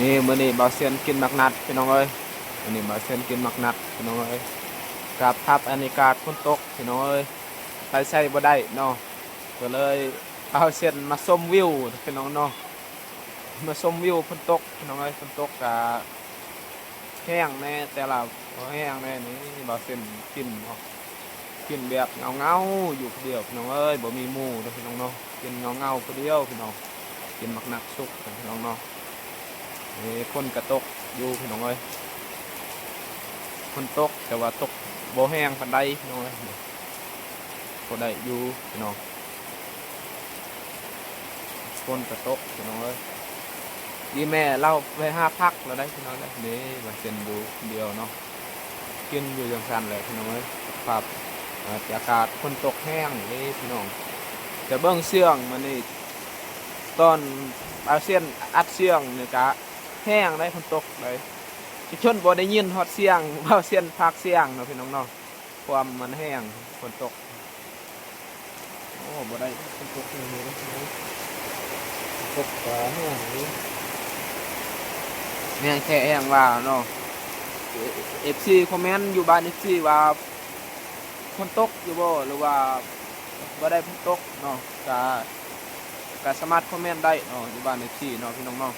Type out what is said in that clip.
ນີ້ ມື້ນີ້ບ່າວຊຽນກິນໝາກນັດພີ່ນ້ອງເອີຍ. ມື້ນີ້ບ່າວຊຽນກິນໝາກນັດພີ່ນ້ອງເອີຍ ກັບພາບບັນຍາກາດຝົນຕົກພີ່ນ້ອງເອີຍ. ໄປໃສບໍ່ໄດ້ເນາະ ກໍເລີຍບ່າວຊຽນມາຊົມວິວພີ່ນ້ອງເນາະ ມາຊົມວິວຝົນຕົກພີ່ນ້ອງເອີຍ. ຝົນຕົກກະແຮງແດ່ ແຕ່ລະບໍ່ແຮງແດ່. ນີ້ບ່າວຊຽນກິນເນາະ ກິນແບບເຫງົາໆຢູ່ຜູ້ດຽວພີ່ນ້ອງເອີຍ ບໍ່ມີໝູ່ເດີ້ພີ່ນ້ອງເນາະ. ກິນເຫງົາໆຜູ້ດຽວພີ່ນ້ອງ ກິນໝາກນັດສຸກພີ່ນ້ອງເນາະ. ນີ້ຝົນກະຕົກຢູ່ພີ່ນ້ອງເອີຍ ຝົນຕົກ ແຕ່ວ່າຕົກບໍ່ແຮງປານໃດພີ່ນ້ອງເອີຍ ພໍໄດ້ຢູ່ພີ່ນ້ອງ. ຝົນກະຕົກພີ່ນ້ອງເອີຍ. ອີ່ແມ່ລາວໄປຫາພັກແລ້ວໄດ໋ພີ່ນ້ອງເອີຍ. ນີ້ວ່າເປັນຢູ່ຄົນດຽວເນາະ ກິນຢູ່ຈັ່ງຊັ້ນແຫຼະພີ່ນ້ອງເອີຍ. ສະພາບ ອາ ອາກາດຝົນຕົກແຮງເດ້ພີ່ນ້ອງ. ແຕ່ເບິ່ງສຽງມື້ນີ້ ຕອນບ່າວຊຽນອັດສຽງນີ້ກະແຮງໄດ໋ ຝົນຕົກໄດ໋ ຈົນບໍ່ໄດ້ຍິນຮອດສຽງບ່າວຊຽນພາກສຽງເນາະພີ່ນ້ອງເນາະ. ຄວາມມັນແຮງ ຝົນຕົກ. ໂອ້ ບໍ່ໄດ້ ຝົນຕົກແຮງເລີຍເນາະ ຝົນຕົກກະແຮງເລີຍ ແຮງແທ້ແຮງວ່າເນາະ. ເອັຟຊີຄອມເມັນຢູ່ບ້ານເອັຟຊີວ່າຝົນຕົກຢູ່ບໍ່ ຫຼືວ່າບໍ່ໄດ້ຝົນຕົກເນາະ ກະ ກະສາມາດຄອມເມັນໄດ້ເນາະ ຢູ່ບ້ານເອັຟຊີເນາະ ພີ່ນ້ອງເນາະ.